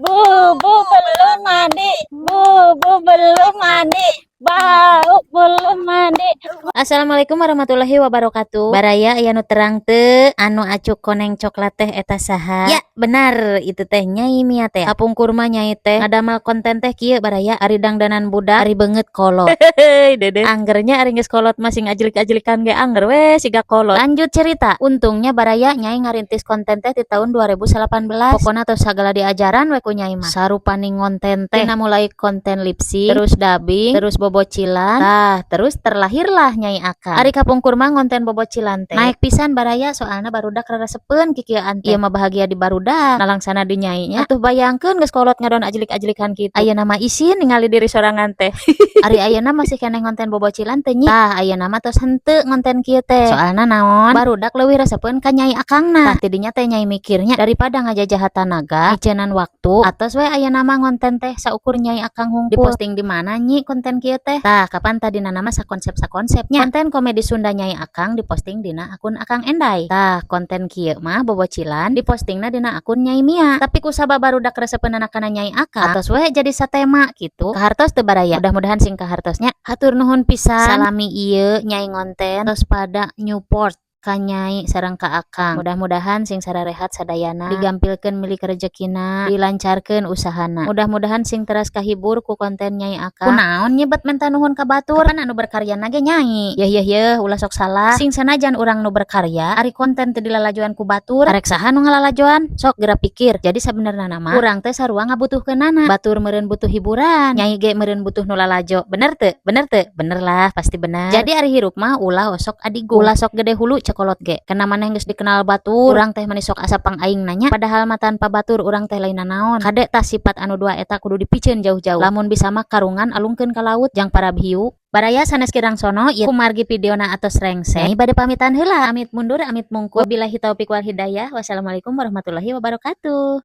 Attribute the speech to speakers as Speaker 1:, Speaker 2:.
Speaker 1: Bu, bu belum mandi. Bu, bu belum mandi. Bau belum mandi. Assalamualaikum warahmatullahi wabarakatuh. Baraya, aya nu terang teu anu acuk koneng coklat teh eta saha? Ya, benar, itu teh Nyai Mia teh. Kapungkur mah Nyai teh ngadamal konten teh kieu, baraya, ari dangdanan budak, ari beungeut kolot. Dede. Angger nya, ari geus kolot masih ngajlik-ajlikan ge angger we siga kolot. Lanjut cerita. Untungnya, baraya, Nyai ngarintis konten teh di tahun 2018. Pokona tos sagala diajaran we ku Nyai mah. Sarupani ngonten teh. Tina mulai konten lipsync, terus dubbing, terus bobocilan. Tah, terus terlahirlah Nyai Akang. Ari kapungkur mah ngonten bobocilan teh naik pisan, baraya, soalna barudak resepeun kikieuan teh. Ieu mah bahagia di barudak, nalangsana di Nyai nya. Atuh bayangkeun geus kolot ngadon ajlik-ajlikan kitu. Ayeuna mah isin ningali diri sorangan teh. Ari ayeuna masih keneh ngonten bobocilan teh, Nyi? Tah, ayeuna mah tos henteu ngonten kieu teh. Soalna naon? Barudak leuwih resepeun ka Nyai Akangna. Tah, tidinya teh Nyai mikirnya daripada ngajajahat tanaga, micenan waktu, atos we ayeuna mah ngonten teh saukur Nyai Akang hungkul. Diposting di mana, Nyi, konten kieu teh? Tah, kapan tadi mah sakonsep sakonsepnya. Konten komedi Sunda Nyai Akang diposting dina akun Akang Enday. Tah, konten kieu mah bobocilan dipostingna dina akun Nyai Mia. Tapi kusabab barudak resepeunana kana Nyai Akang, atos we jadi satema gitu. Kahartos teu, baraya? Mudah-mudahan sing kahartosnya. Hatur nuhun pisan. Salami ieu Nyai ngonten tos pada nyupport ka Nyai sareng ka Akang. Mudah-mudahan sing sararehat sadayana, digampilkeun milik rezekina, dilancarkeun usahana. Mudah-mudahan sing teras kahibur ku konten Nyai Akang. Kunaon nyebat menta nuhun ka batur? Kan anu berkarya ge Nyai. Yeuh yeuh yeuh, ulah sok salah. Sing sanajan urang nu berkarya, ari konten teu dilalajoan ku batur, arek saha nu ngalalajoan? Sok geura pikir. Jadi sabenerna mah urang teh sarua ngabutuhkeunana. Batur meureun butuh hiburan, Nyai ge meureun butuh nu lalajo. Bener teu? Bener teu? Bener lah, pasti bener. Jadi ari hirup mah ulah osok adigung, ulah sok gede hulu cek kolot ge. Kena maneh geus dikenal batur, urang teh mani sok asa pang aing nanya. Padahal mah tanpa batur urang teh lain naon. Kade tah, sifat anu dua eta kudu dipiceun jauh-jauh. Lamun bisa mah karungan alungkeun ka laut jang para hiu. Baraya sanes kirang sono ieu kumargi videona atos rengse. Nyai bade pamitan heula. Amit mundur, amit mungkur. Wabillahi taufik wal hidayah. Wassalamualaikum warahmatullahi wabarakatuh.